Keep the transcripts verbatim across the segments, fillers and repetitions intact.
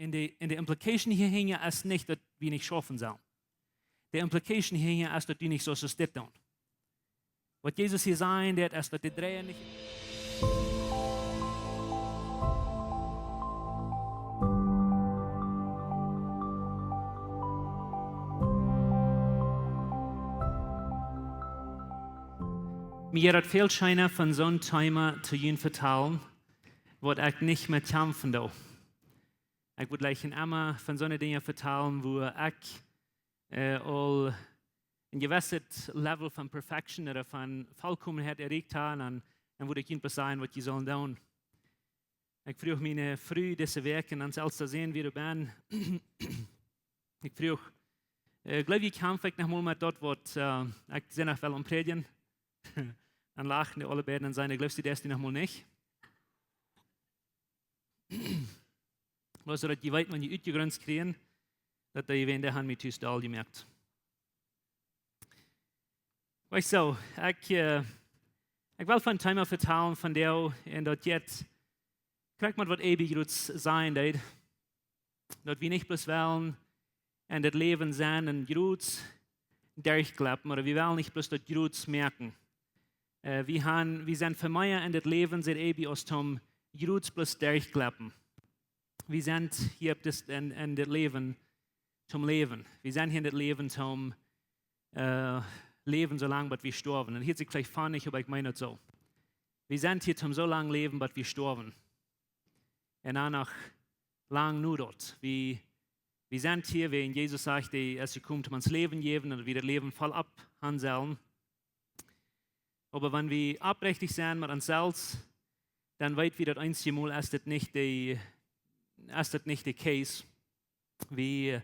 En de, en de implication hia hinja es nich daut wie nich schaufen sellen. De implication hia hinja es daut du nich sust dit doonen. Waut Jesus hia sajen deit es daut de dree nich Mie jeit daut väl scheena von soon Thema to junt vetalen, waut ekj nich met kjamfen doo. Ekj wudd jleichen emma von soone Dinja vetalen, wua ekj aul een jewesset Level von perfection ooda von Volkomenheit erreicht ha, un dan, dan wudd ekj junt sajen waut jie sellen doonen. Ekj fruach miene Fru dise Wäakj un dan selfst to seenen woo ekj ben. Ekj fruach, jleew jie, kjamf ekj nochmol met daut waut ekj sie noch well aum prädjen? Dan lachten dee aule beid un säden: Jleefst du daut nu nochmol nich? Bloos soo daut jie weeten, wan jie utjegrunzt kjrieen, daut dee wäa dee han mie tus doll jemoakt. Weetst soo, ekj, ekj well von een Thema vetalen vondoag, un daut jeit krakjt met waut Abie jrods sajen deed, daut wie nich bloos wellen en dit Läwen sennen un jrods derchklopen, ooda wie wellen nich bloos daut jrods moaken. Wie han, wie sent fa mea en dit Läwen, säd Abie, aus toom jrods bloos derchklopen. Wie sent hia opp dis, en, en dit Läwen toom läwen. Wie sent hia en dit Läwen toom läwen soo lang bat wie stoawen. Un hieet sikj veleicht funny, oba ekj meen daut soo. Wie sent hia toom soo lang läwen bat wie stoawen. Un dan noch lang no daut. Wie, wie sent hia, wäajen Jesus sajcht, hee es jekomen toom ons Läwen jäwen un daut wie daut Läwen voll opp han sellen. Oba wan wie opprechtich sent met ons selfst, dan weet wie daut eenjemol es daut nich de, es daut nich de case. Wie,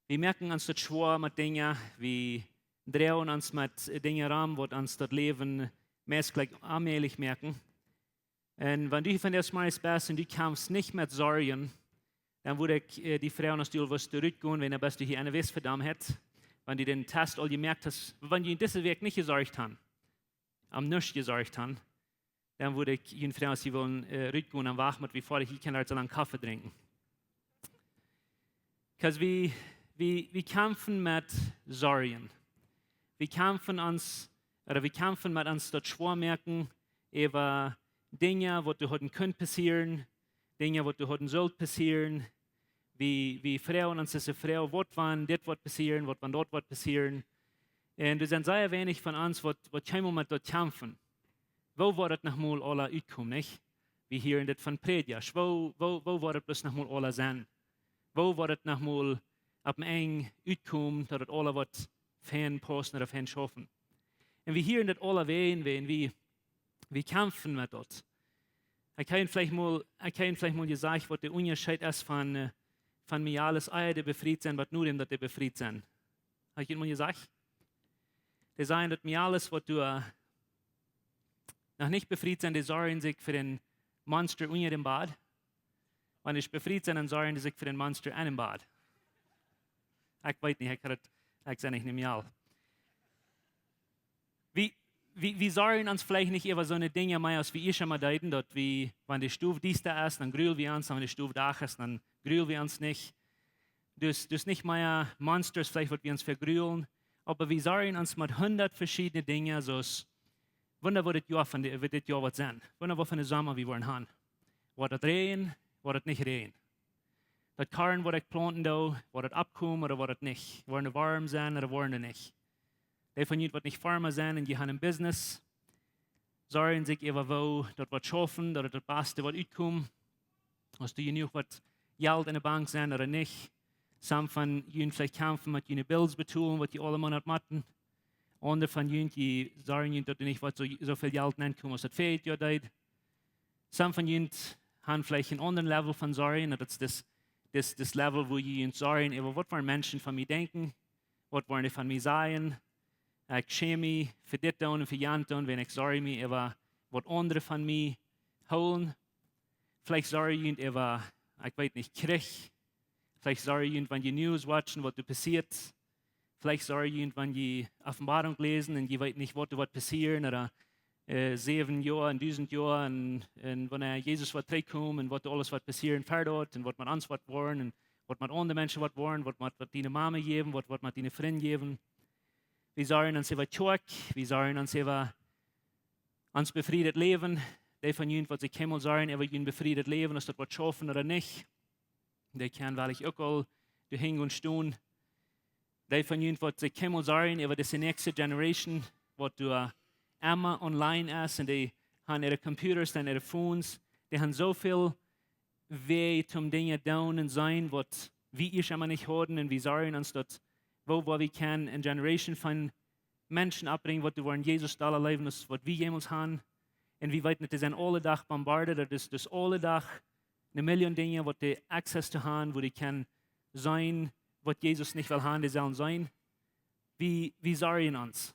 wie moaken ons daut schwoa met Dinja, wie droagen ons met Dinja rom waut ons daut Läwen meist jlikj onmäajlich moaken. Un wan du hia vondoag zemorjes best un du kjamfst nich met Sorjen, dan wudd ekj die froagen aus du wust rutgonen, wiels dan best du hia en de West fa Dommheit. Wan du dän Test aul jemoakt hast, wan du en dise Wäakj nich jesorcht han, om nuscht jesorcht han, dan wudd ekj junt froagen aus jie wullen rutgonen un wachten bat wie foadich, jie kjennen doa soo lang Koffe drinkjen. Because wie, wie, wie kjamfen met Sorjen. Wie kjamfen ons, ooda wie kjamfen met ons daut schwoa moaken äwa Dinja waut doa hauden kunt passieren, Dinja waut doa hauden sullt passieren. Wie, wie froagen ons dise Froag, waut wan dit woat passieren, waut wan daut woat passieren. Un doa sent sea weinich von ons waut, waut kjeenmol met daut kjamfen. Woo woat daut nochmol aula utkomen, nich? Wie hieren dit von Prädjasch. Woo, woo, woo woat daut bloos nochmol aula sennen? Woo woat daut nochmol opp een Enj utkomen, daut daut aula woat fein paussen ooda fein schaufen? Un wie hieren dit aula wäajen, wäajen wie, wie kjamfen met daut. Ekj ha junt veleicht mol, ekj ha junt veleicht mol jesajcht waut de Unjascheet es von, von Miales, ea dee befriet sent, bat nodäm daut dee befriet sent. Ha ekj junt mol jesajcht? Dee sajen daut Miales waut doa noch nich befriet sent, dee sorjen sikj fa dän Monster unja däm Bad. Wan dee befriet sent, dan sorjen dee sikj fa dän Monster en däm Bad. Ekj weet nich, ekj ha daut, ekj sie nich ne Mial. Wie, wie, wie sorjen ons veleicht nich äwa soone Dinja mea aus wie ieescht emol deeden, daut wie, wan de Stow diesta es, dan gruel wie ons, un wan de Stow Dach es, dan gruel wie ons nich. Dus, dus nich mea Monsters veleicht waut wie ons vegrulen, oba wie sorjen ons met hundat veschiedne Dinja, soo aus: Wunda woo dit Joa von de, woo dit Joa woat sennen. Wunda woo von de Somma wie woaren han. Woat daut räajnen, woat daut nich räajnen? Daut Korn waut ekj plaunten doo, woat daut oppkomen ooda woat daut nich? Woaren dee Worm sennen ooda woaren dee nich? Dee von junt waut nich Farma sent un jie han een Business, sorjen sikj äwa woo daut woat schaufen, daut daut baste woat utkomen, aus doa jenuach waut Jelt en de Bank sent ooda nich. Some von junt veleicht kjamfen met june Bills betolen, waut jie aule Moonat motten. Aundre von junt, jie sorjen junt daut doa nich woat soo, soo väl Jelt nenkomen aus daut väajet Joa deed. Some von junt han veleicht een aundren Level von Sorjen, daut es dis, dis, dis Level wua jie junt sorjen äwa waut woaren Menschen von mie denkjen, waut woaren dee von mie sajen. Ekj schäm mie fa dit doonen un fa jant doonen, wan ekj sorj mie äwa waut aundre von mie hoolen. Veleicht sorj jie junt äwa, ekj weet nich, Kjrich. Veleicht sorj jie junt wan jie News watchen waut doa passieet. Veleicht sorj jie junt wan jie Openboarunk läsen un jie weeten nich waut doa woat passieren, ooda äh, säwen Joa un dusent Joa un, un wanea Jesus woat trigjkomen un waut aules woat passieren ver daut un waut met ons woat woaren un waut met aundre Menschen woat woaren, waut met, waut diene Mama jäwen, waut, waut met diene Frind jäwen. Wie sorjen ons äwa Kjoakj, wie sorjen ons äwa ons befriedet Läwen. Dee von junt, waut sikj kjeenmol sorjen äwa jun befriedet Läwen, aus daut woat schaufen ooda nich, dee kjennen wellich uk aul doa hinjen stonen. Dee von junt, waut sikj kjeenmol sorjen äwa dise näakjste Generation, waut doa emma online es un dee han äare Computers un äare Phones, dee han soo väl Wäaj toom Dinja doonen un seenen, waut wie ieescht emma nich hauden, un wie sorjen ons daut, woo, woo wie kjennen eene Generation von Menschen oppbrinjen, waut doa woaren Jesus dolla leewen aus waut wie jemols han. Un wie weeten, daut dee sent aule Dach bombardet, daut es, daut es aule Dach eene Million Dinja, waut dee Access to han, woo dee kjennen seenen, waut Jesus nich well han, dee sellen seenen. Wie, wie sorjen ons.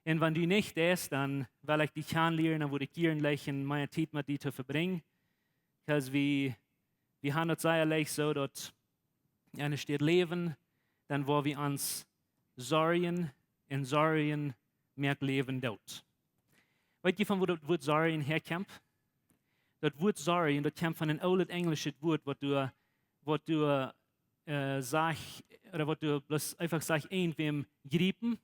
Un wan du nich deist, dan well ekj die kjanen lieren, dan wudd ekj jieren jlikj mea Tiet met die to vebrinjen. Because wie, wie han daut sea leicht soo, daut en de Staut läwen, dan woa wie ons sorjen un sorjen moakt Läwen doot. Weet jie, von woo daut Wuat sorjen häakjemt? Daut Wuat sorjen, daut kjemt von een oolet enjelschet Wuat, waut doa, waut doa, äh, sajcht, ooda waut doa bloos eefach sajcht, irjentwäm jriepen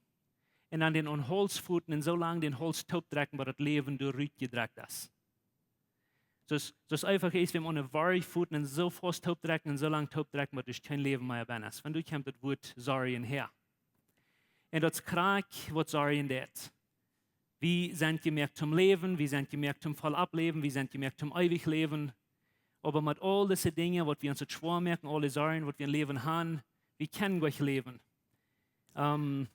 un dan dän aum Hauls foten un soo lang dän Hauls toopdrekjen, bat daut Läwen doa rutjedrekjt es. Soo, soo eefach es, wäm aun de Warj foten un soo faust toopdrekjen un soo lang toopdrekjen, bat doa kjeen Läwen mea benn es. Von doa kjemt daut Wuat sorjen häa. Un daut es krakjt, waut sorjen deit. Wie sent jemoakt toom läwen, wie sent jemoakt toom voll oppläwen, wie sent jemoakt toom eewich läwen. Oba met aul dise Dinja, waut wie ons daut schwoa moaken, aule Sorjen, waut wie em Läwen han, wie kjennen nich läwen. Ähm,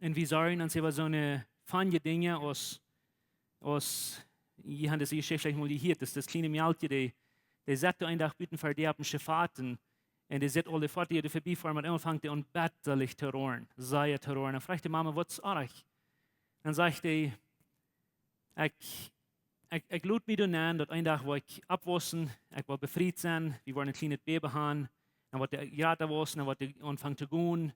un wie sorjen ons äwa soone fanje Dinja aus, aus, jie han dise Jeschicht veleicht mol jehieet, daut, daut kjliene Mejal, dee, dee sat een Dach buten ver de Schefat un, un dee sitt aul de Foatieja doa verbie foaren, met eemol fangt dee aun bettalich to roaren, sea to roaren. Dan fruacht de Mama: "Waut es oajch?" Dan sajcht dee: "Ekj, ekj, ekj lot mie doano, daut een Dach woa ekj oppwaussen, ekj woa befriet sennen, wie woaren een kjlienet Bäbe han, dan woat dee jrata woaren, dan woat dee aunfangen to gonen.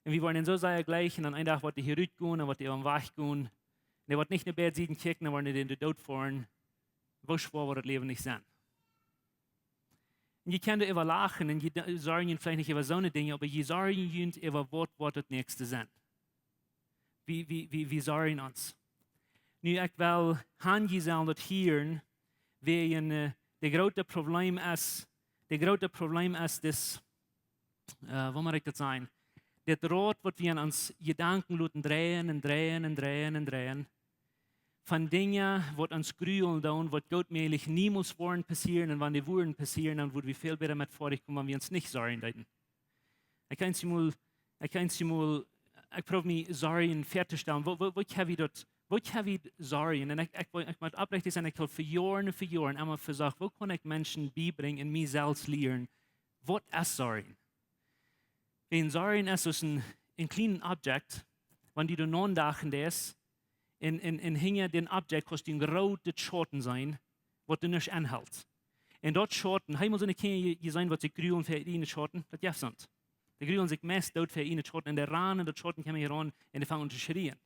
Un wie woaren am soo sea jlikjen, un een Dach woat dee hia rutgonen, dan woat dee äwa dän Wajch gonen. Un dee woat nich no beid Sieden kjikjen, dan woaren dee dän doot foaren. Woo schwoa woat daut Läwen nich sennen?" Un jie kjennen doaräwa lachen un jie de-, sorjen junt veleicht nich äwa soone Dinja, oba jie sorjen junt äwa waut woat daut näakjste sennen. Wie, wie, wie, wie sorjen ons. Nu, ekj well han, jie sellen daut hieren, wäajen, äh, de groote Problem es, de groote Problem es dis, äh, woo mott ekj daut sajen? Dit Rad, waut wie aun ons Jedanken loten dreien un dreien un dreien un dreien, von Dinja, waut ons grulen doonen, waut goot mäajlich niemols woaren passieren, un wan dee wudden passieren, dan wudden wie väl bäta met foadich komen, wan wie ons nich sorjen deeden. Ekj kaun mol, ekj kaun mol, ekj proow mie Sorjen väatostalen. Woo, woo, woo kjenn wie daut, woo kjenn wie sorjen? Un ekj, ekj, ekj mott oprechtich sennen, ekj hab fa Joaren un fa Joaren emma vesocht, woo kaun ekj Menschen biebrinjen un mie selfst lieren, waut es sorjen? Wan sorjen es aus een, een kjlienen Objekt, wan du doa aundachen deist, un, un, un hinja dän Objekt kaust du een grootet Schauten seenen, waut doa nuscht aunhelt. Un daut Schauten, hab jie mol soone Kjinja je-, jeseenen, waut sikj grulen fa äare Schauten? Daut jeft soont. Dee grulen sikj meist doot fa äare Schauten, un dee rannen daut Schauten kjemt hia aun, un dee fangen aun to schrieen.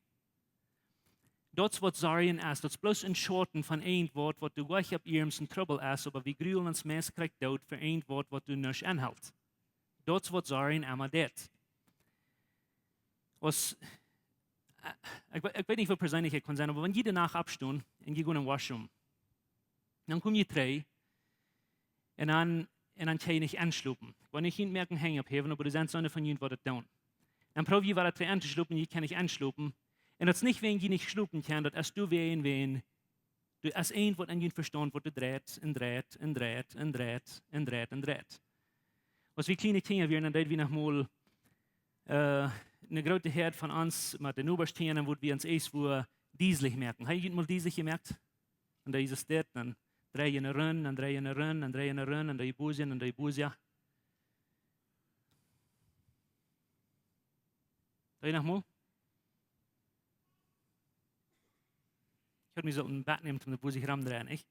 Daut es waut sorjen es, daut es bloos een Schauten von irjentwaut, waut doa goanich opp iernst een Trubbel es, oba wie grulen ons meist krakjt doot fa irjentwaut, waut doa nuscht aunhelt. Daut es waut sorjen emma deit. Aus, äh, ekj we-, ekj weet nich, woo perseenlich ekj kaun sennen, oba wan jie de Nacht oppstonen un jie gonen em Washroom, dan kom jie trigj un dan, un dan kjenn jie nich enschlopen. Ekj well nich junt moaken Henj opphäwen, oba doa sent soone von junt, waut daut doonen. Dan proow jie wada trigj entoschlopen, jie kjennen nich enschlopen. Un daut es nich wäajen jie nich schlopen kjennen, daut es doawäajen, wäajen doa es irjentwaut en jun Vestaunt, waut doa dreit un dreit un dreit un dreit un dreit un dreit. Aus wie kjliene Kjinja wieren, dan deed wie noch mol, äh, eene groote Häad von ons met de Nobasch Kjinja, dan wudd wie ons ieescht wua dieslich moaken. Hab jie junt mol dieslich jemoakt? Un dan es et dit, dan drei jie ne Rund, dan drei jie ne Rund, dan drei jie ne Rund, dan drei jie bosja, dan drei jie bosja. Drei noch mol. Ekj haud mie soo een Bad nämen, om de Busch rom dreien, nich?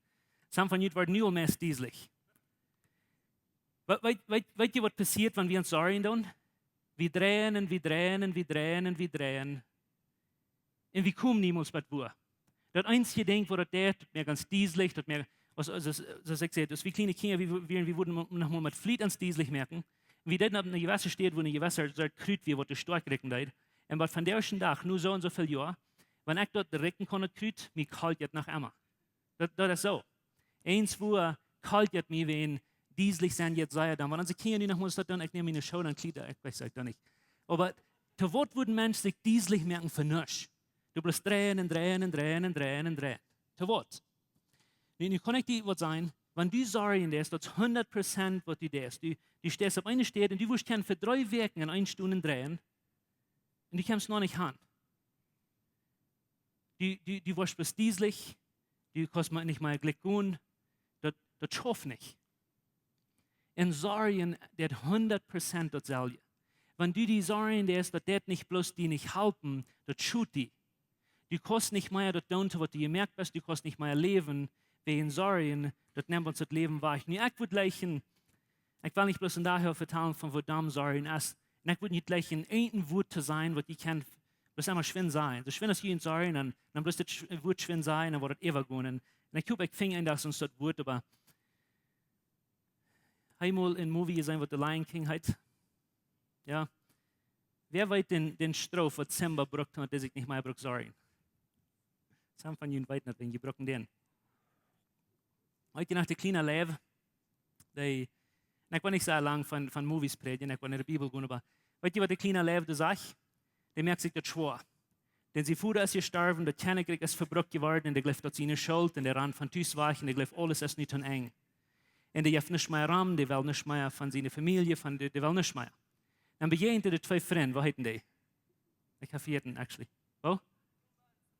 Sommje von junt woaren nu aul meist dieslich. Weet, weet, weet, weet jie, waut passieet, wan wie ons sorjen doonen? Wie dreien un wie dreien un wie dreien un wie dreien. Un wie komen niemols bat wua. Daut eensje Dinkj, waut daut deit, daut moakt ons dieslich, daut moakt, aus, aus, aus, aus ekj säd, aus wie kjliene Kjinja, wie, wie, wie wudden noch mol met Fliet ons dieslich moaken. Wie deeden opp eene jewesse Städ, wua eene jewesse Sort Krut wia, waut doa stoakj rikjen deed. Un waut vondoag dän Dach, nu soo un soo väl Joa, wan ekj daut rikjen kaun, daut Krut, mie kolt daut noch emma. Daut, daut es soo. Eenswua kolt daut mie, wan dieslich sennen jeit sea dan. Wan onse Kjinja nu noch mol daut doonen, ekj näm miene Schoo un Kjleeda, ekj weet, saj ekj daut nich. Oba to waut wudd een Mensch sikj dieslich moaken fa nuscht? Du bloos dreien un dreien un dreien un dreien un dreien. To waut? Nu, nu kaun ekj die waut sajen, wan du sorjen deist, daut es hundat Prozent waut du deist. Du, du steist opp eene Städ un du wurscht kjennen fa dree Wäakjen en eene Stund dreien un du kjemst noch nich aun. Du, du, du woascht bloos dieslich, du kaust mau nich mea jlikj gonen, daut, daut schauft nich. Un sorjen, daut hundat Prozent daut selwje. Wan du die sorjen deist, daut deit nich bloos die nich halpen, daut schot die. Du kaust nich mea daut doonen, waut du jemoakt best, du kaust nich mea läwen, wäajen sorjen, daut nemt ons daut Läwen wajch. Nu, ekj wudd jlikj, ekj well nich bloos vondoag vetalen von woo domm sorjen es. Un ekj wudd nich jlikj een Wuat to sajen, waut jie kjennen bloos emol schwind sajen. Soo schwind aus jie sorjen, dan, dan bloos daut sch-, Wuat schwind sajen, dan woat daut äwagonen. Un, un ekj hop, ekj finj een Dach soont Wuat, oba hab jie mol een Movie jeseenen, waut The Lion King heet? Jo. Wäa weet dän, dän Strof, waut Simba brukt, daut hee sikj nich mea brukt sorjen? Some von junt weeten daut, wan jie brucken dän. Weet jie noch, de kjliene Leew, dee, un ekj well nich soo lang von, von Movies prädjen, ekj well no de Bibel gonen, oba weet jie, waut de kjliene Leew doa sajcht? Dee moakt sikj daut schwoa. Dan sien Voda es jestorwen, daut Kjennichrikj es vebrukt jeworden, un dee jleeft daut siene Schult, un dee rant von Tus wajch, un dee jleeft, aules es nu to Enj. Un dee jleeft nuscht mea, dee well nuscht mea von siene Famielje, von dee, dee well nuscht mea. Dan bejäajent hee de twee Frind, woo heeten dee? Ekj hab vejäten, actually. Woo?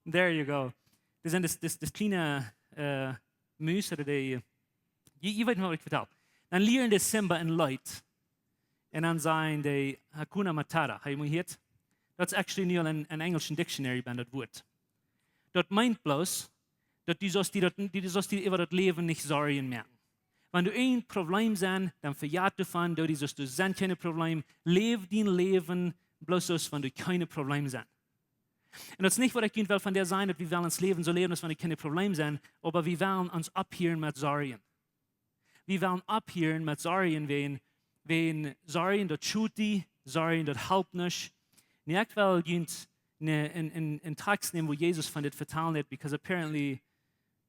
There you go. Dee sent daut, daut, daut kjliene, äh, Mus, ooda dee, jie, jie weeten, waut ekj vetal. Dan lieren dee Simba een Leet. Un dan sajen dee Hakuna Matata. Hab jie mol jehieet? Daut es actually nu aul en, en enjelschen dictionary, bie daut Wuat. Daut meent bloos, daut du saust die daut, du, du saust die äwa daut Läwen nich sorjen moaken. Wan du een Problem sitst, dan vejät doavon, daut du saust, du sitst kjeen Problem, läw dien Läwen bloos aus wan du kjeen Problem sitst. Un daut es nich, waut ekj junt well von dee sajen, daut wie wellen ons Läwen soo läwen, aus wan wie kjeen Problem sent, oba wie wellen ons opphieren met sorjen. Wie wellen opphieren met sorjen, wäajen, wäajen sorjen, daut schot die, sorjen, daut halpt nich. Nu, ekj well junt een, een, een, een Tekst nämen, wua Jesus von dit vetalen deed, because apparently,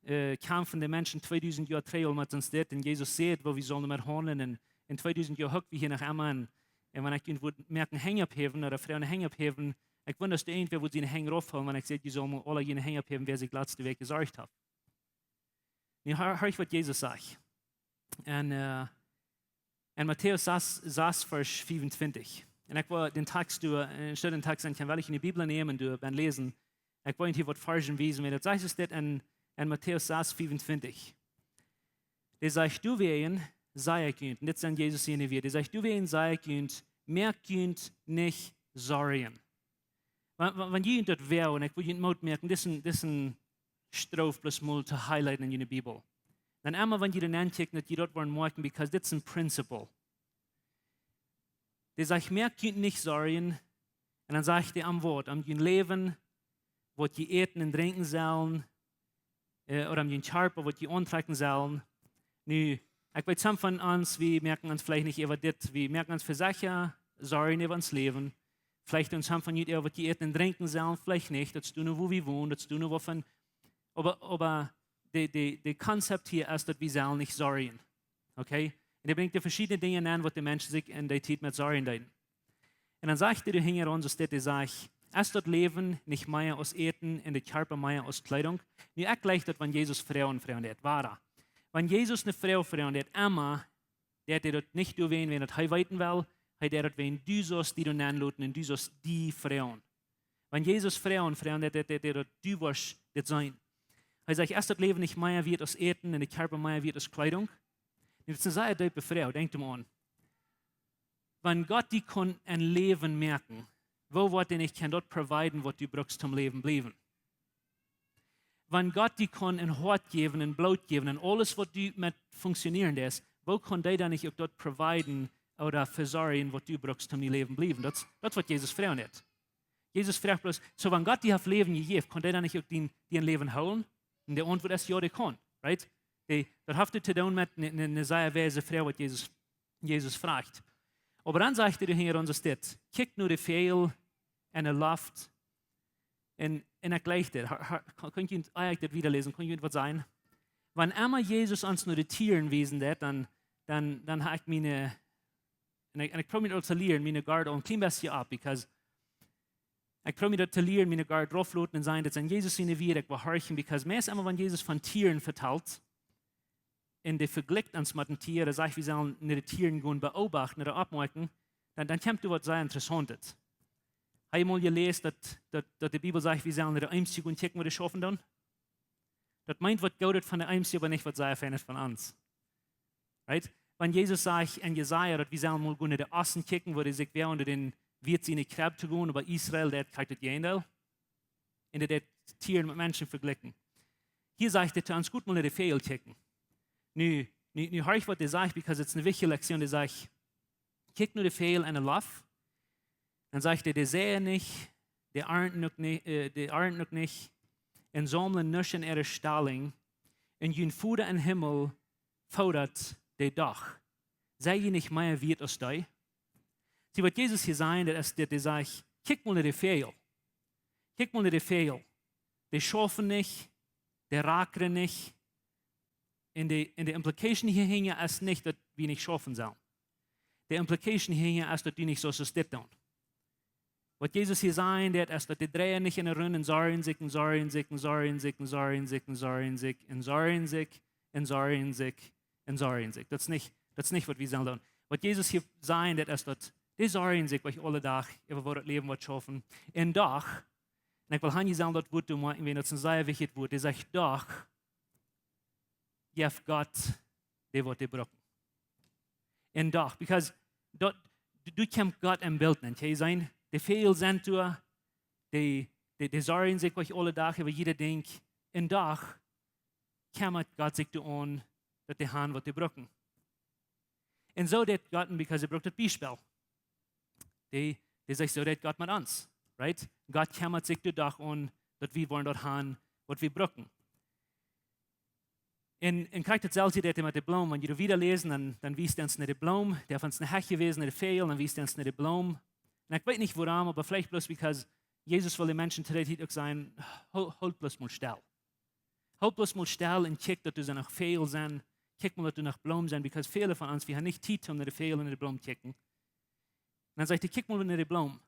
äh, kjeemen de Menschen tweedusent Joa trigj aul met ons dit, un Jesus säd, woo wie sellen doamet haundlen, un, un tweedusent Joa huck wie hia noch emma, un, un wan ekj junt wudd moaken Henj opphäwen, ooda froagen Henj opphäwen, ekj wunda, aus doa irjentwäa wudd siene Henj raufhoolen, wan ekj säd, jie sellen aula june Henj opphäwen, wäa sikj latste Wäakj jesorcht haft. Nu, hia, hia es, waut Jesus sajcht. En, äh, en Matäus sas, sas, Varsch fiefuntwintich. Un ekj well dän Tekst doa, äh, enne Städ dän Tekst, dan kaun ekj june Bibel nämen un doa bie läsen. Ekj well junt hia waut Varzen wiesen, wiels daut sajcht dit en, en Matäus sas, fiefuntwintich. Dee sajcht: "Doawäajen saj ekj junt", un dit sent Jesus siene Wieed, dee sajcht: "Doawäajen saj ekj junt, moakt junt nich Sorjen." Wan, wan, wan jie daut wellen, un ekj well junt Moot moaken, dit es een, dit es een Strof bloos mol to highlighten en june Bibel. Dan emma, wan jie doa nenn kjikjen, daut jie daut woaren moakjen, because dit es een principle. Dee sajcht: "Moakt junt nich Sorjen." Un dan sajcht hee: "Om waut? Om jun Läwen, waut jie äten un drinkjen sellen, äh, ooda om jun Kjarpa, waut jie auntrakjen sellen?" Nu, ekj weet, some von ons, wie moaken ons veleicht nich äwa dit, wie moaken ons veleicht Sorjen äwa ons Läwen. Veleicht doonen some von junt äwa, waut jie äten un drinkjen sellen, veleicht nich, daut es dan, wua wie wonen, daut es dan, wua von, oba, oba de, de, de Konzept hia es, daut wie sellen nich sorjen. Okay? Un hee brinjt de veschiedne Dinja aun, waut de Menschen sikj en dee Tiet met sorjen deeden. Un dan sajcht hee doa hinjaraun, soo steit, hee sajcht: "Es daut Läwen nich mea aus Äten un de Kjarpa mea aus Kjleedunk?" Nu, ekj jleich daut, wan Jesus Froagen froagen deed, wada. Wan Jesus eene Froag froagen deed, emma, deed hee daut nich doawäajen, wiels daut hee weeten well, hee deed daut, wiels du sust die doa nenn loten un du sust die froagen. Wan Jesus Froagen froagen deed, deed, deed, deed daut, du woascht dit seenen. Hee sajcht: "Es daut Läwen nich mea wieet aus Äten un de Kjarpa mea wieet aus Kjleedunk?" Nu, daut es eene sea deepe Froag, denkj doa mol aun. Wan Gott die kunn een Läwen moaken, woo woat hee nich kjennen daut providen, waut du brukst toom läwen bliewen? Wan Gott die kunn een Hoat jäwen, een Bloot jäwen un aules, waut du met funktionieren deist, woo kunn hee dan nich uk daut providen ooda vesorjen, waut du brukst toom läwen bliewen? Daut, daut es, waut Jesus froagen deed. Jesus fruach bloos: "Soo, wan Gott die haft Läwen jejäft, kaun dee dan nich uk dien, dien Läwen hoolen?" Un de Auntwuat es: "Jo, dee kaun." Right? Dee, daut haft to doonen met ne, ne, ne sea weise Froag, waut Jesus, Jesus fruach. Oba dan sajcht hee doa hinjaraun soo dit: "Kjikj no de Väajel enne Loft." Un, un ekj jleich dit. Ha-, ha-, kaun, kaun ekj dit wieda läsen? Kaun ekj waut sajen? Wan emma Jesus ons no de Tieren wiesen deed, dan, dan, dan ha ekj miene, un ekj, un ekj proow mie daut to lieren, miene Gard aul een kjlien bät opp, because ekj proow mie daut to lieren, miene Gard rauf loten un sajen: "Dit sent Jesus siene Wieed, ekj well horchen", because meist emma, wan Jesus von Tieren vetalt, un dee vejlikjt ons met een Tia, dee sajcht, wie sellen no de Tieren gonen beobachten ooda oppmoakjen, dan, dan kjemt doa waut sea Interessauntet. Ha jie mol jeläst, daut, daut, daut de Bibel sajcht, wie sellen no de Eems gonen kjikjen, waut dee schaufen doonen? Daut meent waut Goodet von de Eems, oba nich waut sea Fienet von ons. Right? Wan Jesus sajcht en Jesaja, daut wie sellen mol gonen no de Ossen kjikjen, woo dee sikj woagen, no dän Wieet siene Kjrebb to gonen, oba Israel, dee kjricht daut Jäajendeel. Un dee deed Tieren met Menschen vejlikjen. Hia sajcht hee to ons: "Got mol no de Väajel kjikjen." Nu, nu, nu horch waut hee sajcht, because it's eene wichtje Lektion. Hee sajcht: "Kjikj no de Väajel enne Loft." Dan sajcht hee: "Dee seien nich, dee arnten uk nich, äh, dee arnten uk nich, un saumlen nuscht en äare Stalinj, un jun Voda em Himmel fodat dee doch. Sent jie nich mea wieet aus dee?" See, waut Jesus hia sajcht, daut es, daut hee sajcht: "Kjikj mol no de Väajel. Kjikj mol no de Väajel. Dee schaufen nich, dee rakren nich." Un de, un de implication hia hinja es nich, daut wie nich schaufen sellen. De implication hia hinja es, daut du nich saust dit doonen. Waut Jesus hia sajcht, daut es, daut dee dreien nich en de Runden un sorjen sikj un sorjen sikj un sorjen sikj un sorjen sikj un sorjen sikj un sorjen sikj un sorjen sikj un sorjen sikj. Daut es nich, daut es nich, waut wie sellen doonen. Waut Jesus hia sajcht, daut es, daut dee sorjen sikj, waut aule Dach äwa waut daut Läwen woat schaufen. Un doch, un ekj well han, jie sellen daut Wuat doa moakjen, wiels daut es een sea wichtjet Wuat. Hee sajcht: "Doch jeft Gott dee, waut dee brucken." Un doch, because daut, doa kjemt Gott em Bilt nenn. Jie seenen, de Väajel sent doa, dee, dee, dee sorjen sikj uk aule Dach äwa jieda Dinkj. Un doch kjemmat Gott sikj doaraun, daut dee han, waut dee brucken. Un soo deit Gott, un because hee brukt daut Biespel. Dee, dee sajcht, soo deit Gott met ons, right? Gott kjemmat sikj doa doch om, daut wie woaren daut han, waut wie brucken. Un, un krakjt daut selwje deit hee met de Bloom. Wan jie wieda läsen, dan, dan wiest hee ons no de Bloom. Dee haft ons no de Hecht jewäsen, no de Väajel, dan wiest hee ons no de Bloom. Un ekj weet nich wuarom, oba veleicht bloos because Jesus well de Menschen to dee Tiet uk sajen: "Hoo-, hoolt bloos mol stell. Hoolt bloos mol stell un kjikj, daut doa noch Väajel sent. Kjikj mol, daut doa noch Bloom sent", because väle von ons, wie han nich Tiet om no de Väajel un de Bloom kjikjen. Un dan sajcht hee: "Kjikj mol no de Bloom.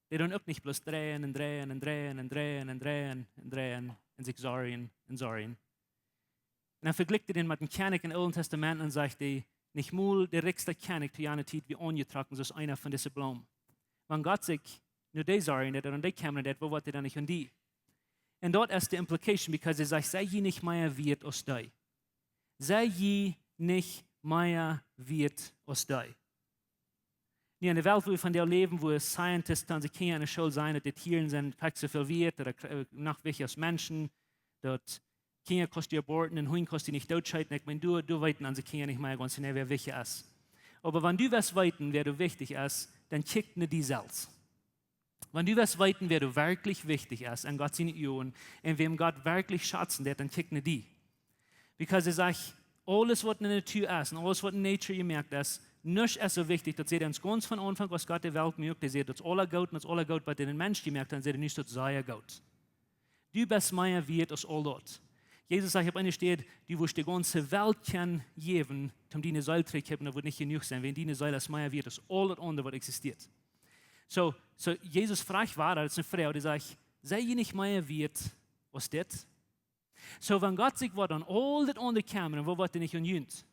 Dee doonen uk nich bloos dreien un dreien un dreien un dreien un dreien un dreien un sikj sorjen un sorjen." Un dan vejlikjt hee dän met een Kjennich em Oolen Testament un sajcht hee: "Nich mol de rikjsta Kjennich to jane Tiet wia aunjetrocken soo aus eena von dise Bloom." Wan Gott sikj no dee sorjen deit, no dee kjemren deit, woo woat hee dan nich om die? Un daut es de implication, because hee sajcht: "Sent jie nich mea wieet aus dee? Sent jie nich mea wieet aus dee?" Nu, en de Welt, wua wie vondoag läwen, wua Scientists aun de Kjinja en de School sajen, daut de Tieren sent krakjt soo väl wieet, ooda kr-, äh, noch wichtja aus Menschen, daut Kjinja kaust du aborten un Hunj kaust du nich dootscheeten. Ekj meen, doa, doa weeten onse Kjinja nich mea gaunz jeneiw, wäa wichtja es. Oba wan du west weeten, wäa doa wichtich es, dan kjikj no die selfst. Wan du west weeten, wäa doa werkjlich wichtich es en Gott siene Uagen un wäm Gott werkjlich schazen deit, dan kjikj no die. Because hee sajcht, aules, waut en de Natua es un aules, waut en nature jemoakt es, nuscht es soo wichtich, daut see ons gaunz von Aunfank, aus Gott de Welt muak, dee säd, daut es aules goot un daut es aules goot, waut en Mensch jemoakt haft, säd hee, nu es daut sea goot. Du best mea wieet aus aul daut. Jesus sajcht opp eene Städ: "Du wurscht de gaunze Welt kjennen jäwen, om diene Seel to kjeepen, daut wudd nich jenuach sennen, wiels diene Seel es mea wieet aus aul daut aundre, waut existieet." Soo, soo Jesus fruach wada, daut es eene Froag, dee sajcht: "Sent jie nich mea wieet aus dit?" Soo, wan Gott sikj woat om aul daut aundre kjemren, woo woat hee nich om junt?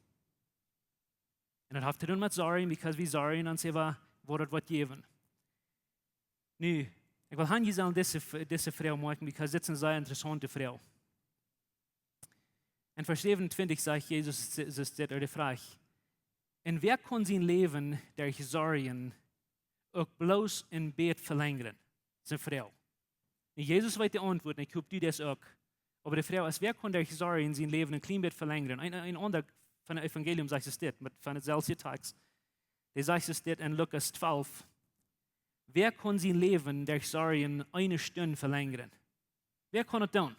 Un daut haft to doonen met sorjen, because wie sorjen ons äwa, woo daut woat jäwen. Nu, ekj well han, jie sellen dise F-, dise Froag moakjen, because dit es eene sea interessaunte Froag. En Varsch säwenuntwintich sajcht Jesus, es, es dit de Froag: "Un wäa kaun sien Läwen derch Sorjen uk bloos een bät velenjren?" Daut es eene Froag. Nu, Jesus weet de Auntwuat, un ekj hop, du daut uk. Oba de Froag es: wäa kaun derch Sorjen sien Läwen een kjlien bät velenjren? Een, een aundra von daut Evangelium sajcht dit, met von daut selwje Tekst. Dee sajcht dit en Lukas twalf: Wäa kaun sien Läwen derch Sorjen eene Stund velenjren? Wäa kaun daut doonen?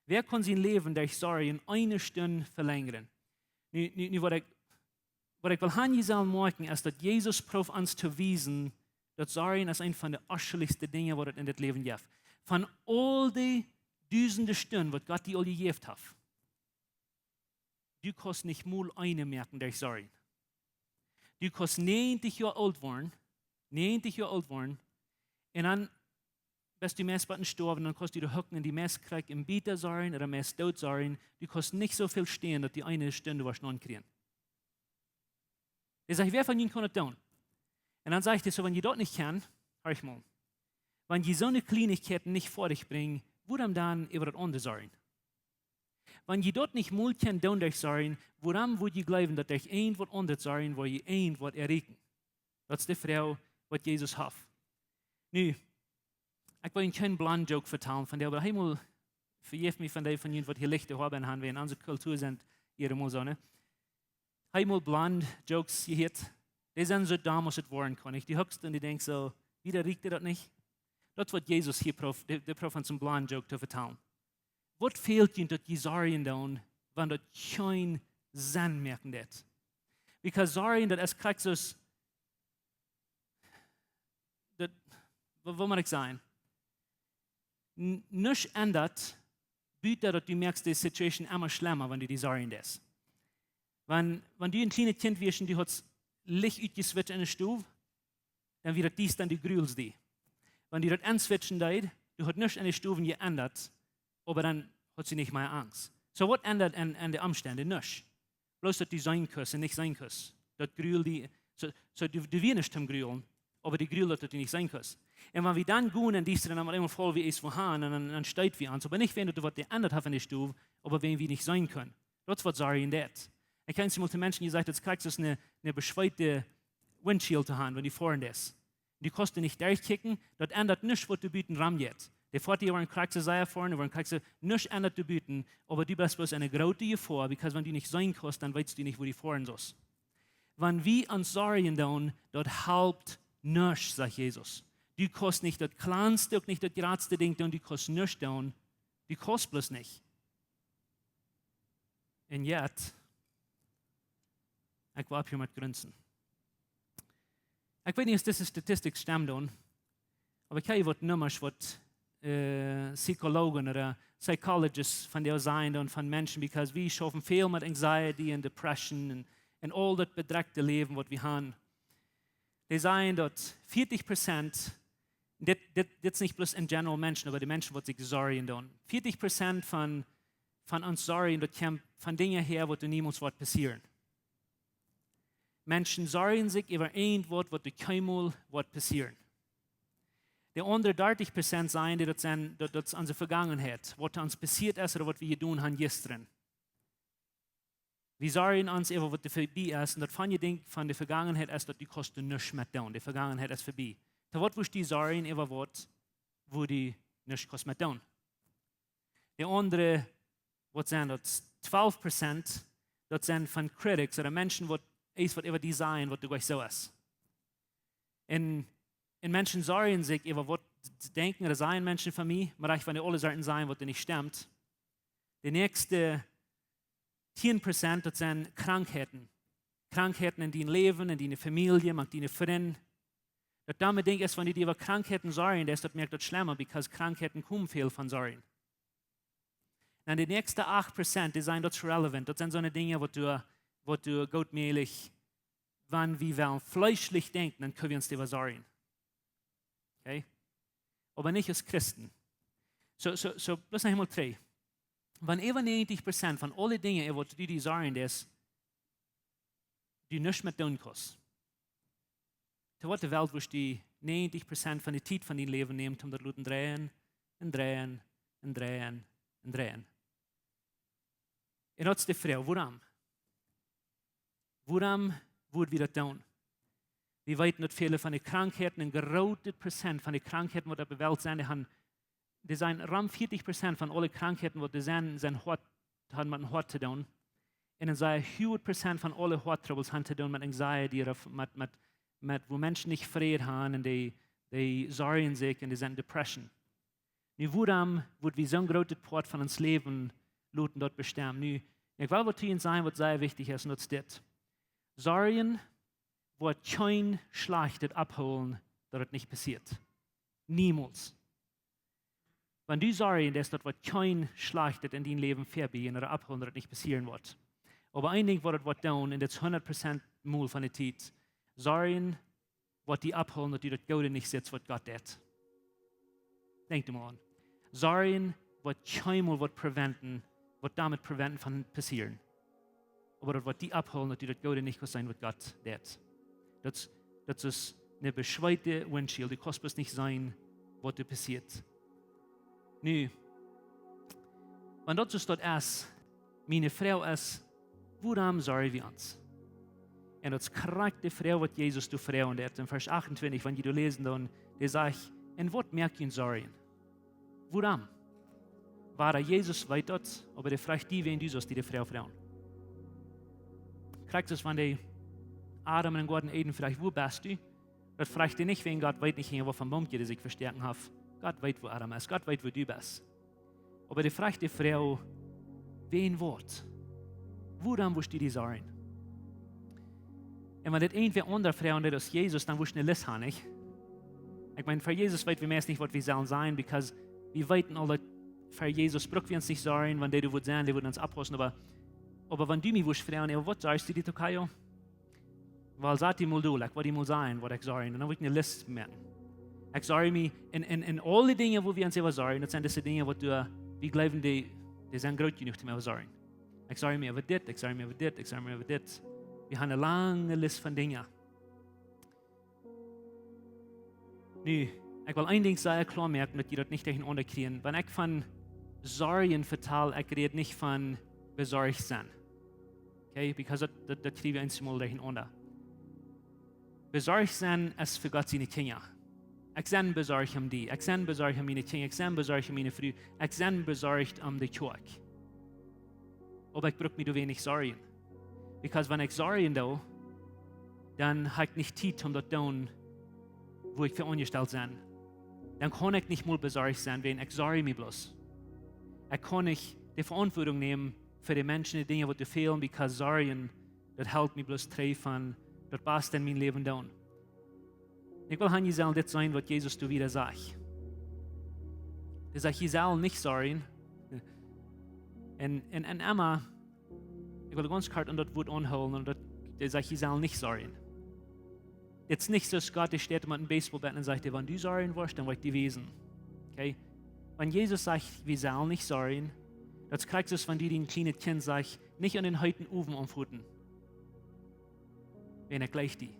Wäa kaun sien Läwen derch Sorjen eene Stund velenjren? Nu, nu, nu waut ekj, waut ekj well han jie sellen moakjen, es daut Jesus prooft ons to wiesen, daut Sorjen es eent von de oschelichste Dinja, waut et en dit Läwen jeft. Von aul de dusende Stunden, waut Gott die aul jejäft haft, du kaust nich mol eene moakjen derch Sorjen. Du kaust näajentich Joa oolt woaren, näajentich Joa oolt woaren, un dan best du meist bie stoawen, dan kaust du die hucken un die meist krakjt een bät Sorjen ooda meist doot Sorjen. Du kaust nich soo väl stälen, daut du eene Stund woascht aunkjrieen. Hee sajcht: "Wäa von junt kaun daut doonen?" Un dan sajcht hee soo: "Wan jie daut nich kjennen, horch mol. Wan jie soone Kjleenichkjeiten nich foadich brinjen, wuarom dan äwa daut aundre sorjen? Wan jie daut nich mol kjennen doonen derch Sorjen, wuarom wudd jie jleewen, daut derch eent waut aundret Sorjen, woa jie eent waut erreichen?" Daut es de Froag, waut Jesus haft. Nu, ekj well junt kjeen blond joke vetalen von dee, oba hee mol, vejeft mie von dee von junt, waut hia lichte Hoa haben, wäajen onse Kultua sent hia mol soo, nä? Hee mol blond jokes jehieet, dee sent soo domm aus et woaren kaun, nich? Du huckst un du denkjst soo: "Woo rieekjt daut nich?" Daut es waut Jesus hia prooft, dee, dee prooft ons een blond joke to vetalen. Waut fält junt, daut jie Sorjen doonen, wan daut kjeen Senn moaken deit? Because Sorjen, daut es krakjt soo aus, daut, waut, waut mott ekj sajen? N-, nuscht endat, buta daut du moakst de Situation emma schlemma, wan du die Sorjen deist. Wan, wan du een kjlienet Kjint wieescht un du haudst Licht utjeswitcht enne Stow, dan wia daut diesta un du grulst die. Wan du daut aunswitchen deedst, du haudst nuscht enne Stow jeendat, oba dan haud see nich mea Angst. Soo, waut endat aun, aun de Omstend? Nuscht. Bloos daut du seenen kaust un nich seenen kaust. Daut grulde die, soo, soo du, du wieescht nich toom grulen, oba die grulde daut, daut du nich seenen kaust. Un wan wie dan gonen un diesta dan opp eemol voll wie es wohan, un dan, dan steit wie aun. Oba nich wäajen daut waut jeendat haft enne Stow, oba wäajen wie nich seenen kjennen. Daut es waut Sorjen deit. Ekj hab eemol to Menschen jesajcht, daut es krakjt soo aus eene, eene beschweete windshield to haben, wan du foaren deist. Du kaust doa nich derchkjikjen, daut endat nuscht, waut doa buten rom jeit. De Foatieja woaren krakjt soo sea foaren, woaren krakjt soo, nuscht endat doa buten, oba du best bloos eene groote Jefoa, because wan du nich seenen kaust, dan weetst du nich, woo du foaren saust. Wan wie ons Sorjen doonen, daut halpt nuscht, sajcht Jesus. Du kaust nich daut kjlanste, uk nich daut jratste Dinkj doonen, du kaust nuscht doonen, du kaust bloos nich. Un yet, ekj woa opphieren met grunsen. Ekj weet nich, aus dise Statistik stemmt dan, oba ekj hab waut Nummasch, waut, äh, Psychologen ooda Psychologists von dee sajen dan von Menschen, because wie schaufen väl met Anxiety un Depression un, un aul daut bedrekjte Läwen, waut wie haben. Dee sajen, daut veatich Prozent, dit, dit, dit es nich bloos en general Menschen, oba de Menschen, waut sikj Sorjen doonen. Veatich Prozent von, von ons Sorjen, daut kjemt von Dinja häa, waut niemols woat passieren. Menschen sorjen sikj äwa irjentwaut, waut kjeenmol woat passieren. De aundre dartich Prozent sajen, daut sent, daut, daut es onse Vegangenheit, waut ons passieet es ooda waut wie jedonen haben jistren. Wie sorjen ons äwa waut doa verbie es, un daut von je Dinkj von de Vegangenheit es, daut du kaust doa nuscht met doonen. De Vegangenheit es verbie. Dan waut wurscht du sorjen äwa waut, wua du nuscht kaust met doonen? De aundre, waut sent daut? Twalf Prozent, daut sent von critics ooda Menschen, waut es waut äwa die sajen, waut du jlikj soo es. Un, un Menschen sorjen sikj äwa waut denkjen ooda sajen Menschen von mie, mau ekj von dee aule Sorten sajen, waut doa nich stemmt. De näakjste tieen Prozent, daut sent Krankheiten. Krankheiten en dien Läwen, en diene Famielje, mank diene Frind. Daut doamet denkj ekj, wan du die äwa Krankheiten sorjen deist, daut moakt daut schlemma, because Krankheiten komen väl von Sorjen. Dan de näakjste acht Prozent, dee sent daut irrelevant. Daut sent soone Dinja, waut du, waut du goot mäajlich, wan wie wellen fleeschlich denkjen, dan kjenn wie ons doaräwa sorjen. Okay? Oba nich aus Christen. Soo, soo, soo, bloos noch eemol trigj. Wan äwa näajentich Prozent von aule Dinja, äwa waut du die sorjen deist, du nuscht met doonen kaust. Too waut de Welt wurscht du näajentich Prozent von de Tiet von dien Läwen nämen, om daut loten dreien un dreien un dreien un dreien. Un daut es de Froag, wuarom? Wuarom wudd wie daut doonen? Wie weeten, daut väle von de Krankheiten, een grootet Prozent von de Krankheiten, waut opp de Welt sent, dee han, dee sent rom veatich Prozent von aule Krankheiten, waut doa sent, sent Hoat, han met een Hoat to doonen. Un een sea huaget Prozent von aule Hoattroubles han to doonen met anxiety ooda met, met, met woo Menschen nich Fräd haben un dee, dee sorjen sikj un dee sent Depression. Nu, wuarom woa wie soon grootet Poat von ons Läwen loten daut bestemmen? Nu, ekj well waut hia sajen waut sea wichtich es, un daut es dit. Sorjen woat kjeen Schlajchtet aufhoolen daut et nich passieet. Niemols. Wan du sorjen deist, daut woat kjeen Schlajchtet en dien Läwen vebie gonen ooda aufhoolen daut et nich passieren woat. Oba een Dinkj waut et woat doonen, un daut es hundat Prozent mol von de Tiet, sorjen woat die aufhoolen daut du daut Goode nich sitst waut Gott deit. Denkj doa mol aun. Sorjen woat kjeenmol waut preventen, waut doamet preventen von passieren. Oba daut woat die aufhoolen daut du daut Goode nich kaust seenen waut Gott deit. Daut, daut es ne beschweete windshield. Du kaust bloos nich seenen waut doa passieet. Nu, wan daut soo es, daut es, miene Froag es, wuarom sorj wie ons? Un daut es krakjt de Froag waut Jesus doa froagen deit. En Varsch achtuntwintich, wan jie doa läsen, dan, dee sajcht: "Un waut moakt junt sorjen?" Wuarom? Wada Jesus weet daut, oba dee froagt die, wan du sust die de Froag froagen. Krakjt soo aus wan dee Adam em Goaden Eden froagt: "Wua best du?" Daut froagt dee nich wäajen Gott weet nich, waut fa Boom dee sikj vestoaken haft. Gott weet, wua Adam es. Gott weet, wua du best. Oba dee froagt de Froag: "Wäajen waut? Wuarom woascht du die sorjen?" Un wan dit irjentwäa aundra froagen deed aus Jesus, dan wurscht ne List haben, nich? Ekj meen, fa Jesus weet wie meist nich waut wie sellen sajen, because wie weeten aul daut fa Jesus bruck wie ons nich sorjen, wan dee doa wudd sennen, dee wudd ons oppaussen, oba, oba wan du mie wurscht froagen: "Ey, waut sorjst du die, Tokayo?" Well, sat die mol dol, ekj woa die mol sajen waut ekj sorj, un dan woa ekj ne List moaken. Ekj sorj mie en, en, en aul dee Dinja wua wie ons äwa sorjen, daut sent dise Dinja waut du, wie jleewen dee, dee sent groot jenuach om äwa sorjen. Ekj sorj mie äwa dit, ekj sorj mie äwa dit, ekj sorj mie äwa dit. Wie haben ne lange List von Dinja. Nu, ekj well een Dinkj sea kloa moaken, daut jie daut nich derchenaunda kjrieen. Wan ekj von sorjen vetal, ekj räd nich von besorcht sennen. Okay, because daut, daut, daut kjrie wie eensjemol derchenaunda. Besorcht sennen es fa Gott siene Kjinja. Ekj sie besorcht om die. Ekj sie besorcht om miene Kjinja. Ekj sie besorcht om miene Fru. Ekj sie besorcht om de Kjoakj. Oba ekj bruck mie doa weinich sorjen. Because wan ekj sorjen doo, dan hab ekj nich Tiet om daut doonen, wua ekj fa aunjestalt sie. Dan kaun ekj nich mol besorcht sennen, wan ekj sorj mie bloos. Ekj kaun nich de Veauntwuatunk nämen fa de Menschen, de Dinja waut doa fälen, because sorjen, daut helt mie bloos trigj von daut baste en mien Läwen doonen. Ekj well han, jie sellen dit seenen waut Jesus doa wada sajcht. Dee sajcht: "Jie sellen nich sorjen." Un, un, un emma, ekj well gaunz kort aun daut Wuat aunhoolen, un daut, dee sajcht: "Jie sellen nich sorjen." Dit es nich soo aus Gott, dee steit met een Baseballbat un sajcht: "Wan du sorjen woascht, dan woa ekj die wiesen." Okay? Wan Jesus sajcht: "Wie sellen nich sorjen", daut es krakjt soo aus wan du dien kjlienet Kjint sajchst: "Nich aun dän heeten Owen aunfoten. Wan ekj jleich die."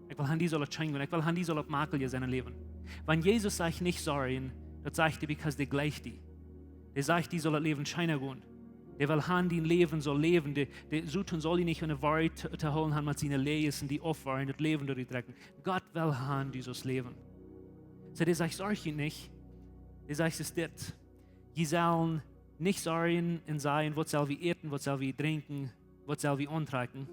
Ekj well han, die saul et scheen gonen. Ekj well han, die saul et maklich sennen em Läwen. Wan Jesus sajcht: "Nich sorjen", daut sajcht dee, because dee jleicht die. Dee sajcht, die saul daut Läwen scheena gonen. Dee well han, dien Läwen saul läwen. Dee, dee Soton saul die nich enne Woarheit to, to hoolen han met siene Läajes un die aufwoaren, daut Läwen doa rutdrekjen. Gott well han, du saust läwen. Soo, dee sajcht: "Sorj die nich." Dee sajcht es dit: "Jie sellen nich sorjen un sajen: Waut sell wie äten, waut sell wie drinkjen, waut sell wie auntrakjen?"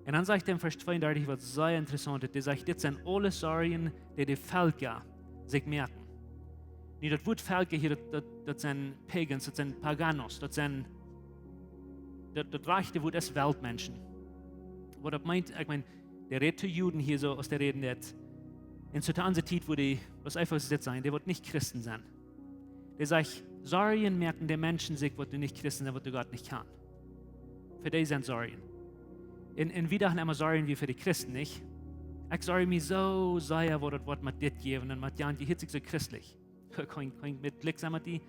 Un dan sajcht hee en Varsch tweeundartich waut sea interessaunt es. Dee sajcht: "Dit sent aules Sorjen, dee de Velkja sikj moaken." Nu, daut Wuat Velkja hia, daut, daut, daut sent Pagans, daut sent Paganos, daut sent, daut, daut rajchte Wuat es Weltmenschen. Waut daut meent, ekj meen, dee rät to Juden hia soo aus dee räden deit. Un soo to onse Tiet wudd dee, waut eefach soo sennen, dee waut nich Christen sent. Dee sajcht: "Sorjen moaken de Menschen sikj, waut doa nich Christen sent, waut doa Gott nich kjanen." Fa dee sent Sorjen. Un, un wie dochten emma, sorjen wie fa de Christen, nich? Ekj sorj mie soo sea, waut daut woat met dit jäwen un met jant, dee hilt sikj soo christlich. Kaun, kaun met Glück sennen met die.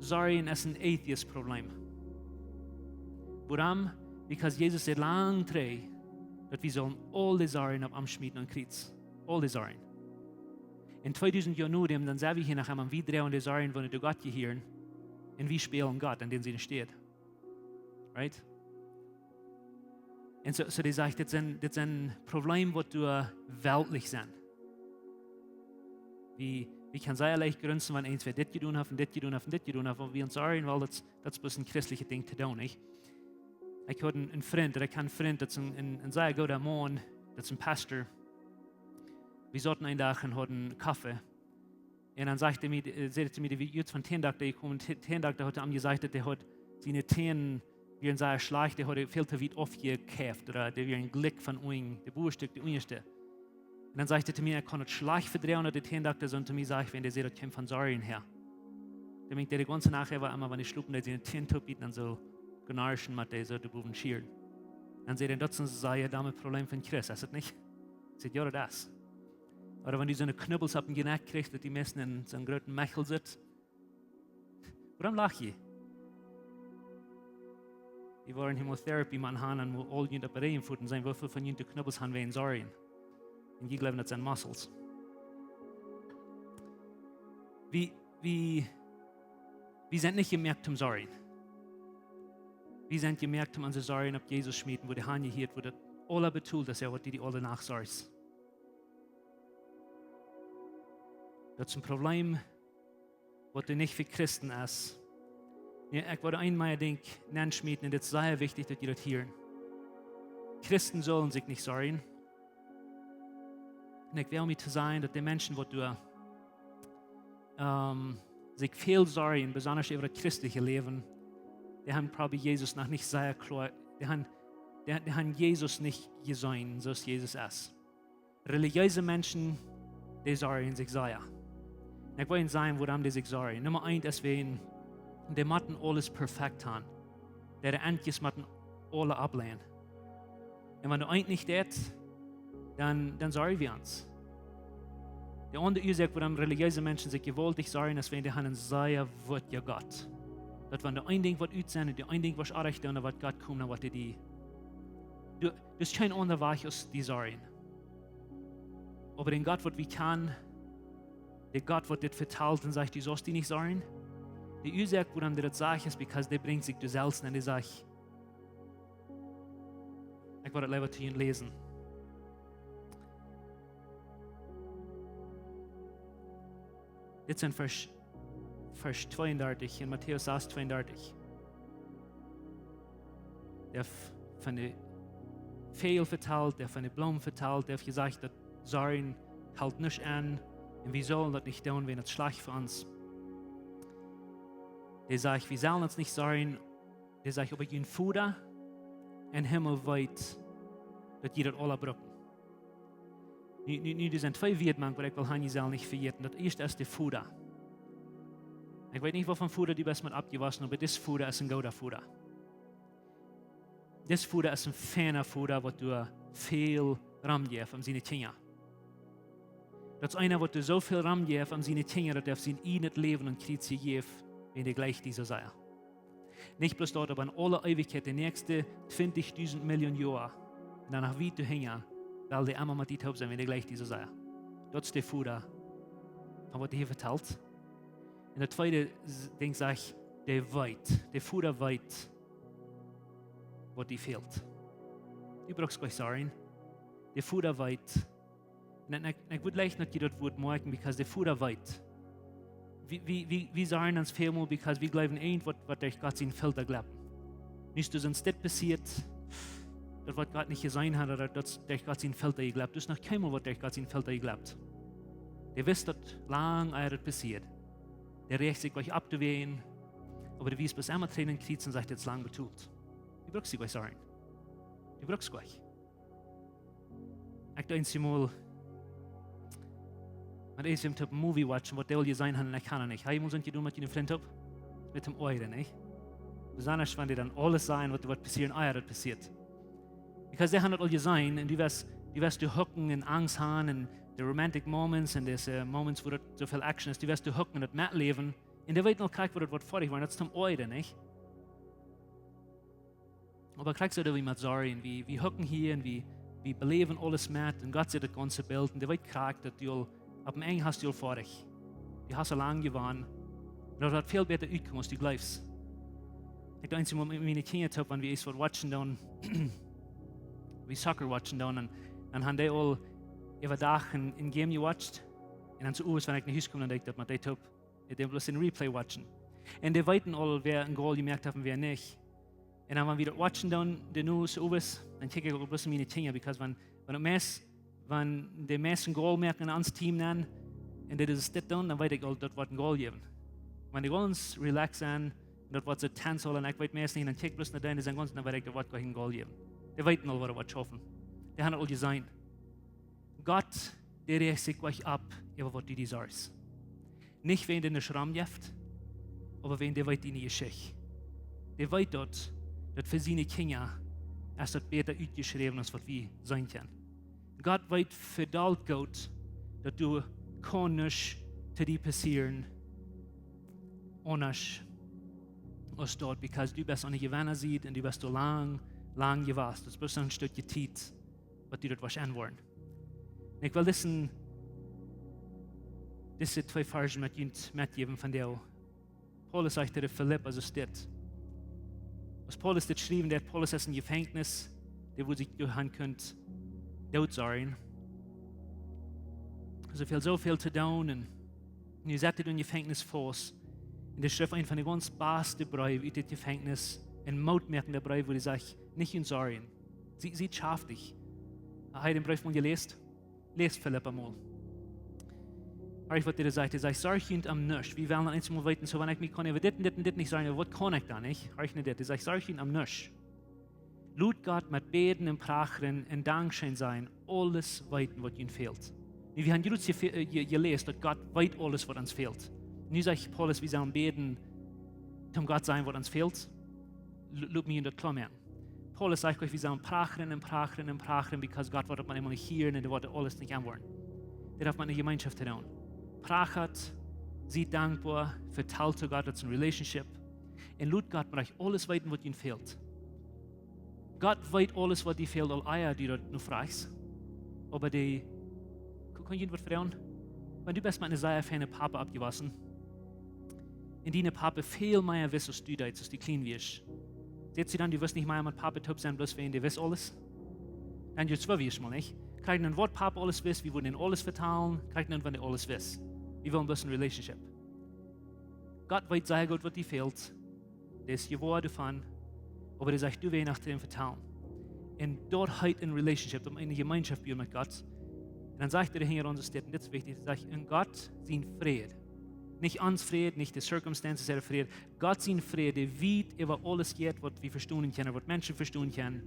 Sorjen es een atheist Problem. Wuarom? Because Jesus säd lang trigj, daut wie sellen aul dee Sorjen opp am schmieten aum Kjriez. Aul dee Sorjen. Un tweedusent Joa no däm, dan sent wie hia noch emma, wie droagen de Sorjen von de Gott jehieren. Un wie spälen Gott en dän siene Städ. Right? Un soo, soo dee sajcht, dit sent, dit sent Probleme waut doa weltlich sent. Wie, wie kjennen sea leicht grunzen, wan eent wäa dit jedonen haft un dit jedonen haft un dit jedonen haft, oba wie ons sorjen, well, daut, daut es bloos een christlichet Dinkj to doonen, nich? Ekj haud een, een Frint, ooda ekj haud een Frint, daut es een, een, een sea gooda Maun, daut es een Pastor. Wie sauten eenen Dach un hauden Koffe. Un dan säd hee mie, äh, säd hee to mie, dee wia jrod von Tändokta jekomen. Tä-, Tändokta haud am jesajcht, daut hee haud siene Täne wieren sea schlajcht, dee haud hee väl to wiet aufjekjäft, ooda dee wieren jlikj von unjen, de Bowastekj, de unjaschte. Un dan säd hee to mie, hee kunn daut schlajcht vedroagen, daut de Tändokta soo to mie säd, wan dee säd, daut kjeem von Sorjen häa. Dee meent, dee de gaunze Nacht äwa, emma wan hee schlopen deed, siene Täne toop bieten un soo knaschen, met dee soo de bowen schieren. Dan säd hee, daut es een sea dommet Problem von Christen, es daut nich? Ekj säd, jo, daut es. Ooda wan du soone Knubbels opp dän Jnekj kjrichst, daut du meist en soon grooten Mechel sitst. Wuarom lach jie? Wie wieren Chemotherapie motten haben, wua aul junt opp de Räajenfoten sent, woo väl von junt de Knubbels haben wäajen Sorjen. Un jie jleewen, daut sent Muscles. Wie, wie, wie sent nich jemoakt toom sorjen. Wie sent jemoakt toom onse Sorjen opp Jesus schmieten, wua dee han jehieet, wua daut aula betolt es, jo, waut du die aule Nacht sorjst. Daut es een Problem, waut doa nich fa Christen es. Jo, ekj wull een mea Dinkj nenschmieten, un dit es sea wichtich, daut jie daut hieren. Christen sellen sikj nich sorjen. Un ekj well mie to sajen, daut de Menschen, waut doa, ähm, sikj väl sorjen, besonda äwa daut christelje Läwen, dee haben probably Jesus noch nich sea kloa, dee haben, dee, dee haben Jesus nich jeseenen, soo aus Jesus es. Relijeese Menschen, dee sorjen sikj sea. Un ekj well junt sajen, wuarom dee sikj sorjen. Numma eent es, wäajen dee motten aules perfekt haben. Dee, de Endjes motten aule aufläajen. Un wan daut eent nich jeit, dan, dan sorj wie ons. De aundre Uasoak, wuarom relijeese Menschen sikj jewaultich sorjen, es, wäajen dee haben een sea wuttja Gott. Daut wan doa een Dinkj woat ut sennen, doa een Dinkj woat oajch sennen, dan woat Gott komen, dan woat hee die, du, du hast kjeen aundren Wajch aus die sorjen. Oba dän Gott, waut wie kjanen, de Gott, waut dit vetalt un sajcht, du saust die nich sorjen. De Uasoak, wuarom dee daut sajcht, es because dee brinjt sikj doa selfst en, dee sajcht, ekj wull daut leewa to junt läsen. Dit sent Varsch, Varsch tweeundartich en Matäus sas, tweeundartich. Dee haft von de Väajel vetalt, dee haft von de Bloomen vetalt, dee haft jesajcht, daut Sorjen halpt nuscht aun. Un wie sellen daut nich doonen, wan daut schlajcht fa ons. Dee sajcht, wie sellen ons nich sorjen. Dee sajcht, oba jun Voda em Himmel weet, daut jie daut aula brucken. Nu, nu, nu, doa sent twee Wieed mank, waut ekj well han, jie sellen nich vejäten. Daut ieeschte es de Voda. Ekj weet nich, waut fa een Voda du best met oppjewossen, oba dis Voda es een gooda Voda. Dis Voda es een feina Voda, waut doa väl romjeft om siene Kjinja. Daut es eena, waut doa soo väl romjeft om siene Kjinja, daut hee sien ieejnet Läwen aum Kjriez jejäft, wan dee jlikjt die soo sea. Nich bloos daut, oba en aule Eewichkjeit, de näakjste twintichdusent Million Joa, un dan noch wiet doahinja, well dee emma met die toop sennen, wan dee jlikjt die soo sea. Daut es de Voda, von waut hee hia vetalt. Un daut tweede s-, Dinkj sajcht, dee weet, de Voda weet, waut die fält. Du brukst nich sorjen. De Voda weet. Un, un ekj, un ekj wudd jleichen, daut jie daut Wuat moakjen, because de Voda weet. Wie, wie, wie, wie sorjen ons välmol, because wie jleewen irjent waut, waut derch Gott sien Filter jlept. Nu es doa soont dit passieet, daut waut Gott nich jeseenen haft, ooda daut, daut derch Gott sien Filter jlept. Doa es noch kjeenmol waut derch Gott sien Filter jlept. Dee wist daut lang, ea daut passieet. Dee rajcht sikj nich opp to wäajen, oba dee wiest bloos emol Tränen kjrieen un sajcht, daut es lang betolt. Du brukst die nich sorjen. Du brukst nich. Ekj denkj eemol, wan ekj eemol een Movie watchen, waut dee aul jeseenen haben, un ekj kaun nich. Hab jie mol soont jedonen met june Frind toop? Met dän Oaja, nä? Besonda wan dee dan aules sajen, waut, waut passieren, ea daut passieet. Because dee haben daut aul jeseenen, un du woascht, du woascht die hooken un Angst haben, un de romantic moments, un dise, äh, moments, wua daut soo väl Action es, du woascht die hooken un daut metläwen, un dee weeten aul krakjt, woo daut woat foadich woaren, daut es dän Oaja, nä? Oba krakjt soo doo wie met sorjen, wie, wie hooken hia un wie, wie beläwen aules met un Gott sitt daut gaunze Bilt un dee weet krakjt daut du aul, opp dän Enj hast du aul foadich. Du hast aul lang jewonnen. Un daut woat väl bäta utkomen aus du jleefst. Ekj denkj eemol met miene Kjinja toop, wan wie eemol waut watchen doonen, wie soccer watchen doonen, un dan haben dee aul äwadach een, een game jewatcht. Un dan soo owes, wan ekj no Hus kom, dan denkj ekj daut met dee toop. Ekj deed bloos een replay watchen. Un dee weeten aul, wäa een goal jemoakt haft un wäa nich. Un dan, wan wie daut watchen doonen, de news, aules, dan kjikj ekj uk bloos miene Kjinja, because wan, wan daut meist, wan de meisten Goal moaken en ons Team nenn, un dit es dit doonen, dan weet ekj aul, daut woat een Goal jäwen. Wan dee gaunz relaxed sent, un daut woat soo tense aul, un ekj weet meist nich, dan kjikj ekj bloos no dee, dee sent gaunz, dan weet ekj, daut woat goa een Goal jäwen. Dee weeten aul, waut dee woat schaufen. Dee haben aul jeseenen. Gott, dee räacht sikj goa opp äwa waut du die sorchst. Nich wäajen dee ne Schram jeft, oba wäajen dee weet diene Jeschicht. Dee weet daut, daut fa siene Kjinja es daut bäta utjeschräwen aus waut wie seenen kjennen. Gott weet vedaunt goot, daut doa kaun nuscht to die passieren, aundasch aus daut, because du best aun de Jewenna-Sied un du best doa lang, lang jewast. Daut es bloos een Stekj Tiet, waut du daut woascht enwoaren. Un ekj well dise, dise twee Varzen met junt metjäwen von dee. Paulus sajcht to de Filippa, aulsoo dit. Aus Paulus dit schreef, daut Paulus es em Jefenkjnis, dee woo sikj doa han kunt doot sennen. Soo väl, soo väl to doonen. Un nu sat hee em Jefenkjnis faust. Un dee schreef eenen von de gaunz baste Breew ut daut Jefenkjnis. Een mootmoakjenda Breew, wua hee sajcht, nich junt sorjen. Sie, sie schaftich. Hab jie dän Breew mol jeläst? Läst Filippa mol. Hia es waut hee sajcht. Hee sajcht, sorcht junt om nuscht. Wie wellen eemol weeten, soo wan ekj mie kaun äwa dit un dit un dit nich sorjen, waut kaun ekj dan, nich? Hia es dit. Hee sajcht, sorcht junt om nuscht. Lot Gott met Bäden un Prachren un Dankscheen sennen aules weeten, waut junt fält. Nu, wie haben jrod je-, äh, je-, jeläst, daut Gott weet aules, waut ons fält. Nu sajcht Paulus, wie sellen bäden, om Gott sajen, waut ons fält. L-, lot mie daut kloa moaken. Paulus sajcht, wie sellen prachren un prachren un prachren, because Gott woat daut mau eemol nich hieren un dee woat aules nich enwoaren. Dit haft met eene Jemeenschoft to doonen. Prachat, sie dankboa, vetalt to Gott, daut es eene Relationship. Un lot Gott met junt aules weeten, waut junt fält. Gott weet aules, waut die fält, aul ea du daut nu froagst. Oba dee, k-, kaun ekj waut vetalen? Wan du best met eenen sea feinen Papa oppjewossen, un dien Papa väl mea wist, aus du deetst, aus du kjlien wieescht. Sajchst du dan, du wist nich mea met Papa toop sennen, bloos wäajen dee wist aules? Dan jeft et soo, wieescht mol nich. Kjrieech dan, waut Papa aules wist, wie wudden am aules vetalen, kjrieech dan, wan hee aules wist. Wie wellen bloos eene Relationship. Gott weet sea goot, waut die fält. Dee es jewoa doavon, oba dee sajcht, du, wie no am vetalen. Un daut heet eene Relationship, om eene Jemeenschoft buen met Gott. Un dan sajcht hee, hia aun de Städ, un dit es wichtich, hee sajcht, un Gott sien Fräd. Nich ons Fräd, nich de circumstances äa Fräd. Gott sien Fräd, dee wiet äwa aules jeit, waut wie vestonen kjennen, waut Menschen vestonen kjennen,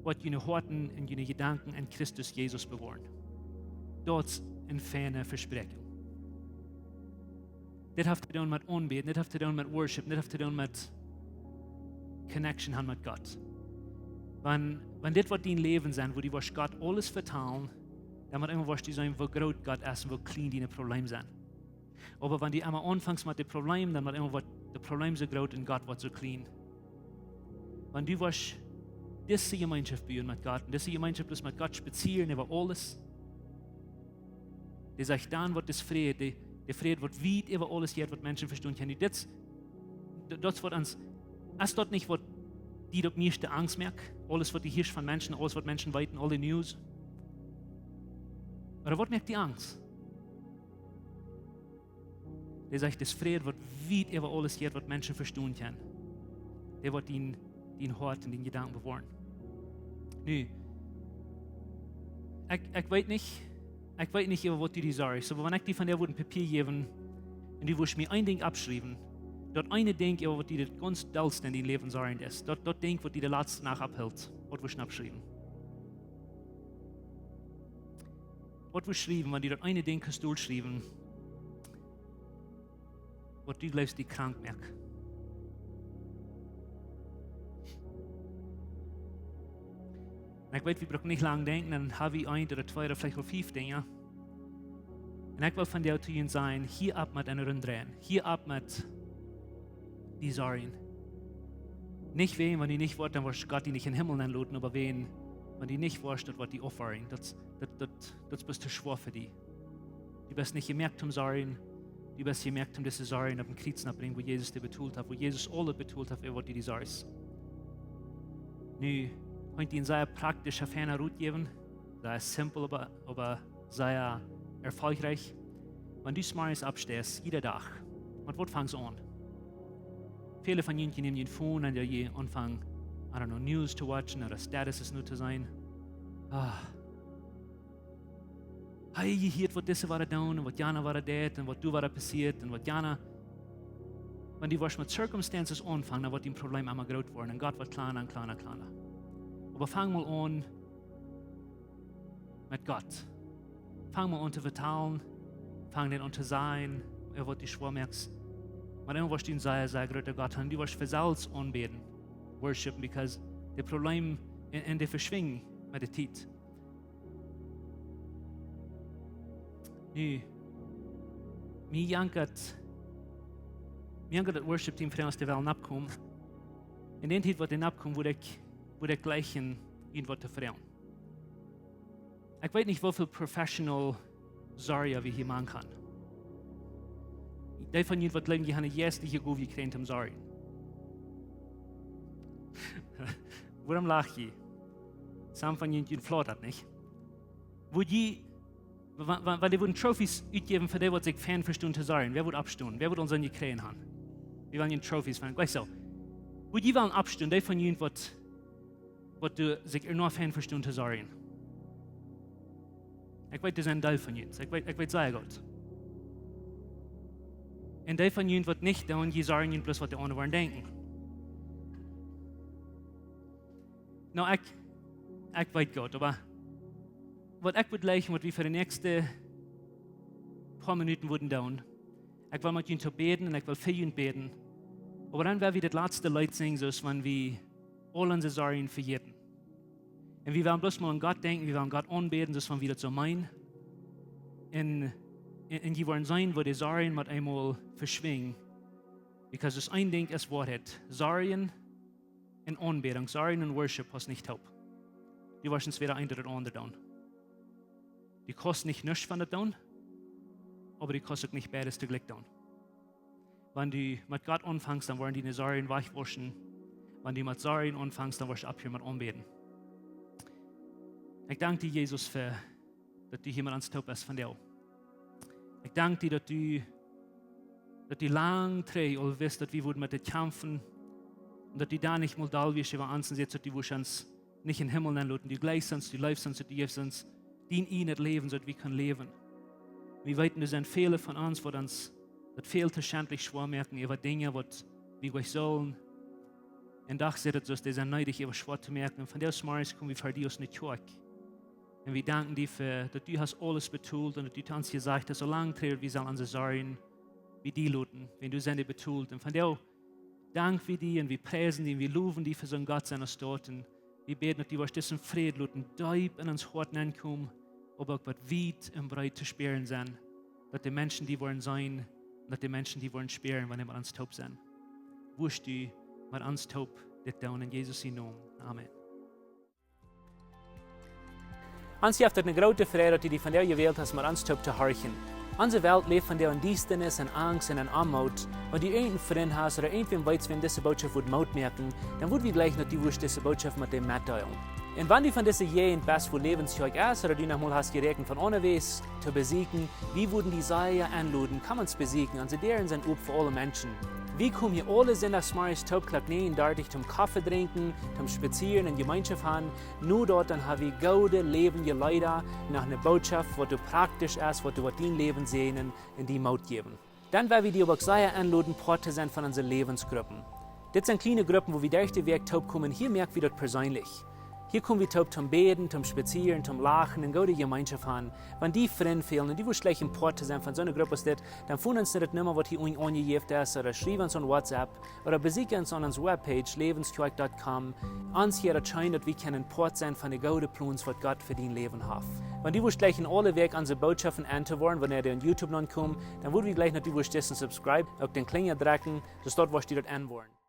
woat june Hoaten un june Jedanken en Christus Jesus bewoaren. Daut es eene feine Vespräakjunk. Dit haft to doonen met aunbäden, dit haft to doonen met worship, dit haft to doonen met connection han met Gott. Wan, wan dit woat dien Läwen sennen, wua du woascht Gott aules vetalen, dan woascht du eemol seenen, woo groot Gott es un woo kjlien diene Probleme sent. Oba wan du eemol aunfangst met de Probleme, dan woat eemol woat de Probleme soo groot un Gott woat soo kjlien. Wan du woascht dise Jemeenschoft buen met Gott, un dise Jemeenschoft es met Gott spazieren äwa aules, dee sajcht dan, waut es Fräd, dee, dee Fräd, waut wiet äwa aules jeit, waut Menschen vestonen kjennen. Dit, d-, daut es waut ons, es daut nich waut die daut mieeschte Angst moakt? Aules, waut du hieescht von Menschen, aules, waut Menschen weeten, aule news. Ooda waut moakt die Angst? Dee sajcht, daut Fräd, waut wiet äwa aules jeit, waut Menschen vestonen kjennen. Dee woat dien, dien Hoat un diene Jedanken bewoaren. Nu, ekj, ekj weet nich, ekj weet nich, äwa waut du die sorchst, oba wan ekj die vondoag wudd een Papia jäwen un du wurscht mie een Dinkj oppschriewen, daut eene Dinkj, äwa waut die daut gaunz dollste en dien Läwen sorjen es, daut, daut Dinkj, waut die de latste Nacht opphelt, waut wurscht du oppschriewen? Waut wurscht du schriewen, wan du daut eene Dinkj kaust dolschriewen, waut du jleefst, die krank moakt? Un ekj weet, wie brucken nich lang denkjen, dan ha wie eent ooda twee ooda veleicht aul fief Dinja. Un ekj well vondoag to junt sajen, hia opp met eene Rund dreien. Hia opp met die Sorjen. Nich wäajen, wan du nich woascht, dan woat Gott die nich em Himmel nenloten, oba wäajen, wan du nich woascht, daut woat die aufwarjen. Daut, daut, daut, daut es too schwoa fa die. Du best nich jemoakt om sorjen. Du best jemoakt om dise Sorjen opp dän Kjriez to brinjen, wua Jesus dee betolt haft, wua Jesus aules betolt haft, äwa waut du die sorchst. Nu, kaun ekj die een sea praktischa, feina Rot jäwen, sea simpel, oba, oba sea erfolgreich. Wan du zemorjes oppsteist, jieda Dach, met waut fangst du aun? Väle von junt nämen jun Phone un jie aunfangen I don't know, news to watchen ooda statuses nu to seenen. Ah. Hee, jie hieet, waut dise wada doonen un waut jana wada deit un waut doa wada passieet un waut jana. Wan du woascht met circumstances aunfangen, dan woat dien Problem emma groot woaren un Gott woat kjlanda un kjlanda un kjlanda. Oba fang mol aun met Gott. Fang mol aun to vetalen, fang dän aun to sajen, waut die schwoa moakt. Mau dan woascht du een sea, sea groota Gott haben. Du woascht fa selfst aunbäden, worshipen, because de Problem en, en dee veschwinjen met de Tiet. Nu, mie jankat, mie jankat daut Worship Team froagen, aus dee wellen oppkomen. En dee Tiet, waut dee oppkomen, wudd ekj, wudd ekj jlikjen, irjentwaut to froagen. Ekj weet nich, woo väl professional Sorja wie hia moaken kjennen. Dee von junt, waut jleewen, dee haben eene jeistliche Gow jekjräajen toom Sorjen. Wuarom lach jie? Some von junt, junt flautad, nich? Wudd jie, wa-, wa-, wan dee wudden Trophies utjäwen fa dee, waut sikj fein vestonen to sorjen, wäa wudd oppstonen? Wäa wudd aul soone jekjräajen haben? Wie wellen junt Trophies von, jlikj soo. Wudd jie wellen oppstonen, dee von junt, waut, waut doa sikj ea noch fein vestonen to sorjen? Ekj weet, doa sent Deel von junt. Ekj weet, ekj weet sea goot. Un dee von junt, waut nich doonen, jie sorjen junt bloos, waut de aundre woaren denkjen. Nu, ekj, ekj weet goot, oba waut ekj wudd jlikjen, waut wie fa de näakjste poa Minuten wudden doonen, ekj well met junt bäden un ekj well fa junt bäden. Oba dan woa wie daut latste Leet sinjen, soo aus wan wie aul onse Sorjen vejäten. Un wie wellen bloos mol aun Gott denkjen, wie wellen Gott aunbäden, soo aus wan wie daut soo meenen. Un, un, un jie woaren seenen, woo de Sorjen met eemol veschwinjen. Because daut eent Dinkj es Woarheit. Sorjen un Aunbädunk, Sorjen un Worship paust nich toop. Du woascht entwäda eent ooda daut aundre doonen. Du kaust nich nuscht von daut doonen, oba du kaust uk nich beides toojlikj doonen. Wan du met Gott aunfangst, dan woaren diene Sorjen wajchwauschen. Wan du met Sorjen aunfangst, dan woascht du opphieren met aunbäden. Ekj dank die, Jesus, fa daut du hia met ons toop best vondoag. Ekj dank die, daut du, daut du lang trigj aul wist, daut wie wudden met dit kjamfen. Un daut du dan nich mol doll wieescht äwa ons un sajchst, daut du wurscht ons nich em Himmel nenloten. Du jleichst ons, du leefst ons, du jefst ons dien ieejnet Läwen, soo daut wie kjennen läwen. Wie weeten, doa sent väle von ons, waut ons daut väl to schentlich schwoa moaken äwa Dinja, waut wie nich sellen. Un doch sajchst du, daut dee sent needich äwa schwoa to moaken. Un vondoag zemorjes komen wie ver die aus eene Kjoakj. Un wie danken die fa, daut du hast aules betolt un daut du to ons jesajcht hast, soo lang trigj, wie sellen onse Sorjen bie die loten, wiels du hast dee betolt. Un vondoag dank wie die un wie priesen die un wie lowen die fa soon Gott sennen aus daut. Un wie bäden, daut du woascht disen Fräd loten deep en ons Hoat nenkomen, oba uk waut wiet un breet to spieren sennen, daut de Menschen die woaren seenen un daut de Menschen die woaren spieren, wan dee met ons toop sent. Wurscht du met ons toop dit doonen, en Jesus sienen Nomen. Amen. Ons jeft et eene groote Freid, daut du die vondoag jewält hast, met ons toop to horchen. Onse Welt läft vondoag en Diestanis, en Angst un en Oamoot. Wan du irjent een Frint hast ooda irjentwäm weetst, wäm dise Norecht wudd Moot moaken, dan wudd wie jleichen, daut du wurscht dise Norecht met däm metdeelen. Un wan du von dise Jäajent best, wua Läwens Kjoakj es, ooda du noch mol hast jeräakjent von onjewess to besieekjen, wie wudden die sea enloden, komm ons besieekjen, onse Däaren sent op fa aule Menschen. Wie komen hia aule Sindachsmorjes toop Klock näajen dartich toom Koffe drinkjen, toom spazieren un Jemeenschoft haben. Nu doa dan ha wie goode läwendje Leeda, noch eene Norecht, waut doa praktisch es, waut doa woat dien Läwen säajnen un die Moot jäwen. Dan well wie die oba uk sea enloden, Poat to sennen von onse Läwensgruppen. Dit sent kjliene Gruppen, wua wie derch de Wäakj toop komen. Hia moak wie daut perseenlich. Hia kom wie toop toom bäden, toom spazieren, toom lachen un goode Jemeenschoft haben. Wan die Frind fälen un du wurscht jleichen Poat to sennen von soone Grupp aus dit, dan fon ons no de Numma, waut hia unjen aunjejäft es, ooda schriew ons aun WhatsApp, ooda besieekj ons aun onse Webpage, läwenskjoakj dot com. Ons hia daut scheen, daut wie kjennen Poat sennen von de goode Plons, waut Gott fa dien Läwen haft. Wan du wurscht jleichen aule Wäakj onse Norechten enn to woaren, wanea dee aun YouTube nopp komen, dan wudd wie jleichen, daut du wurscht disen subscribe, uk dän Klinja drekjen, soo daut du daut enn woascht.